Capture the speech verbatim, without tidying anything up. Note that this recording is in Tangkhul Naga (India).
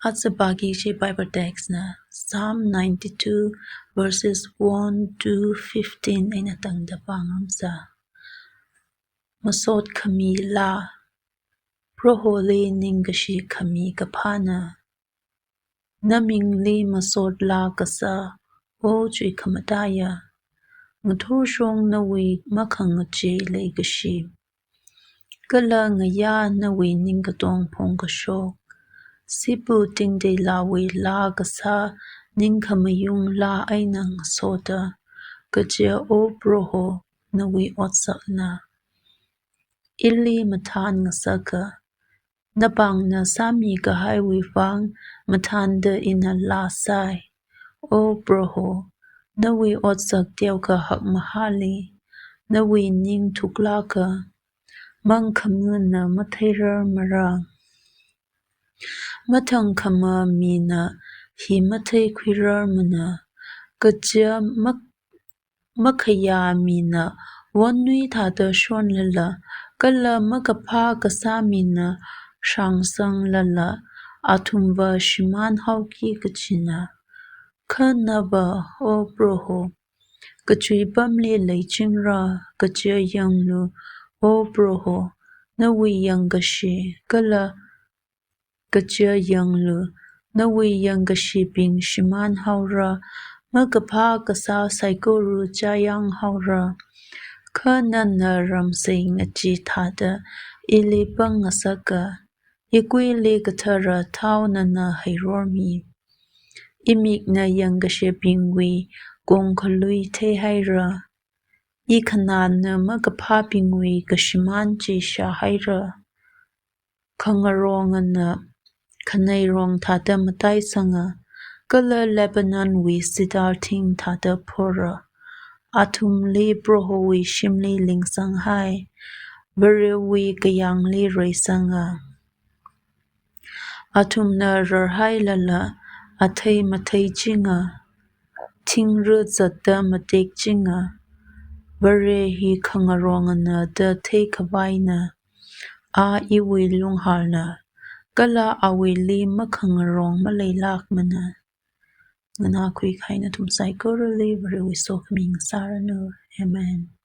Aja pāki kachi Bible text na Psalm ninety-two verses one to fifteen eina tangda pāngarumsa. Masot khami laa. Proholi ningkashi khami kaphāna. Namingli masot laa kasā, O chuikhamataiya. Ngathorshong nawui makhangachei leikashi, kala ngayā nawui ningkatong phongkashok. Sipu tingteilāwui laa kasā ningkhamayung laa eina ngasoda, kaja O Proho nawui otsakna. Ili mathān ngasaka, napāngna sāmikahaiwui vang mathānda ina laa sai. O Proho, nawui otsak teokha hakmahāli, nawui ning thuklāka, mangkhamana matheirarmara. Mathangkhama mina hi matheikhuirarmana, kaja mak-, makhayā mina wonnui thāda shonlala, kala makaphā kasā mina shāngsanglala, athumva shimānhaoki kajina. Kha nava, O Proho, kachuipamli leichingra, kaja yanglu, O Proho, nawui yangkashi, kala kaja yanglu, nawui yangkashibing shimānhaora, makaphā kasā saikora chāyanghaora. Kha nana ramsei ngachee thāda ili pāng ngasaka, ikuili kathara thao nana heirormi. Imikna yangkashibingwui kongkhalui theihaira, ikhanāna makaphābingwui kashimān chi shāhaira. Khangarongana khaneirong thāda mataisanga, kala Lebanonwui cedar thing thāda phora. Athumli Prohowui shimli lingsanghai, Varewui kayāngli reisanga. Athumna rarhailala athei matheichinga, thingra zatda matekchinga. Vare hi khangarongana da theikhavaina, a iwui lungharna, kala awuili makhangarong maleilākmana. Nganākhui kahai nathum saikorali Varewui sokhami ngasāranu. Amen.